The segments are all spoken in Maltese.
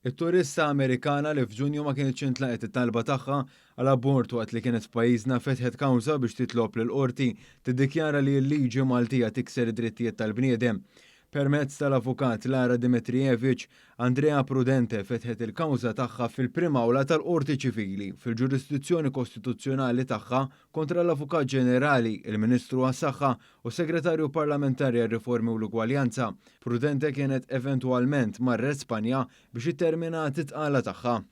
It-turista Amerikana li f'Ġunju ma kinitx intlaqgħet it-talba tagħha għal abort waqt li kienet f'pajjiżna fetħet kawża biex titlob lill-Qorti tiddikjara li l-liġi Maltija tikser id-drittijiet tal-bniedem. Permezz tal-avukat Lara Dimitrijevic, Andrea Prudente fetħet il-kawża tagħha fil-Prim Awla tal-Qorti Ċivili fil-ġurisdizzjoni kostituzzjonali tagħha kontra l-Avukat Ġenerali, il-Ministru għas-Saħħa u s-Segretarju Parlamentari għar-Riformi u l-Ugwaljanza. Prudente kienet eventwalment marret Spanja biex ittermina t-tqala tagħha.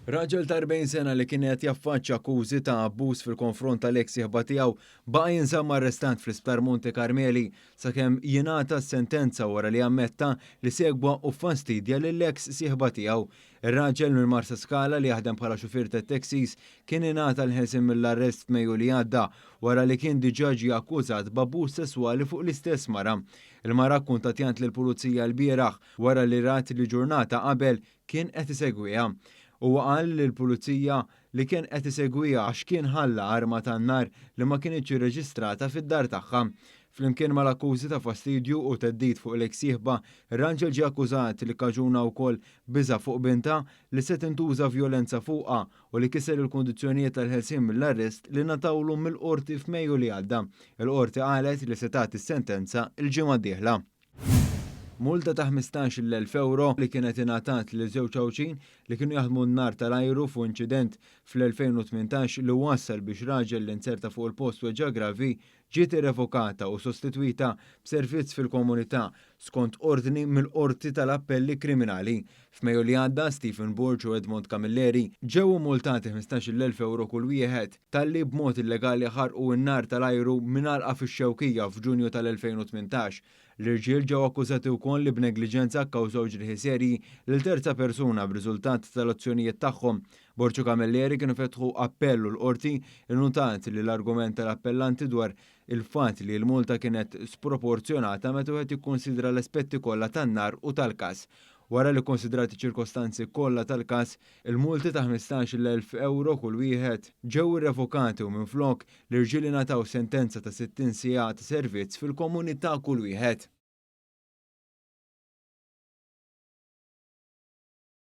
Raġel ta' 40 sena li kien qed jaffaċċja akkużi ta' abbuż fil-konfront tal-eks sieħba tiegħu baqa' jinżamm arrestat fl-Isptar Monte Carmeli sakemm jingħata s-sentenza wara li ammetta li segwa u ffastidja lill-eks sieħba tiegħu. Ir-raġel minn Marsaskala li jaħdem bħala xufier tat-taxis kien ingħata l-ħelsien mill-arrest f'Mejju li għadda wara li kien diġà ġie akkużat b'abbuż sesswali fuq l-istess mara. Il-mara kkuntattjat lill-Pulizija lbieraħ wara li rat li ġurnata qabel kien qed isegwiha. Huwa qal lill-Pulizija li kien qed isegwiha għax kien ħalla arma tan-nar li ma kinitx irreġistrata fid-dar tagħha. Flimkien mal-akkużi ta' fastidju u theddid fuq l-eks sieħba, ir-raġel ġie akkużat li kkaġuna wkoll biża' fuq bintha li se tintuża vjolenza fuqha u li kiser il-kundizzjonijiet tal-ħelsien mill-arrest li ngħatawlu mill-Qorti f'Mejju li għadda. Il-Qorti qalet li se tagħti s-sentenza l-ġimgħa d-dieħla. Multa ta' 15,000 ewro li kienet ingħatat lil żewġ Għawdxin li kienu jaħdmu n-nar tal-ajru fuq inċident fl-2018 li wassal biex raġel li nzerta fuq il-post weġġa' gravi ġiet irrevokata u sostitwita b'servizz fil-komunità skont ordni mill-Qorti tal-Appelli Kriminali. F'Mejju li għadda, Stephen Borg u Edmond Camilleri ġew immultati 15,000 ewro kull wieħed talli b'mod illegali ħarqu n-nar tal-ajru minn għalqa fix-Xewkija f'Ġunju tal-2018. L-irġiel ġew akkużati wkoll li b'negliġenza kkawżaw ġrieħi serji lil terza persuna b'riżultat tal-azzjonijiet tagħhom. Borg u Camilleri kienu fetħu appell u l-Qorti nnutat li l-argument tal-appellanti dwar il-fatt li l-multa kienet sproporzjonata meta wieħed jikkunsidra l-aspetti kollha tan-nar u tal-każ. Wara li kkunsidrat iċ-ċirkostanzi kollha tal-każ, il-multi ta' 15,000 ewro kull wieħed ġew irrevokati u minflok, l-irġiel ingħataw sentenza ta' 60 siegħa ta' servizz fil-komunità kull wieħed.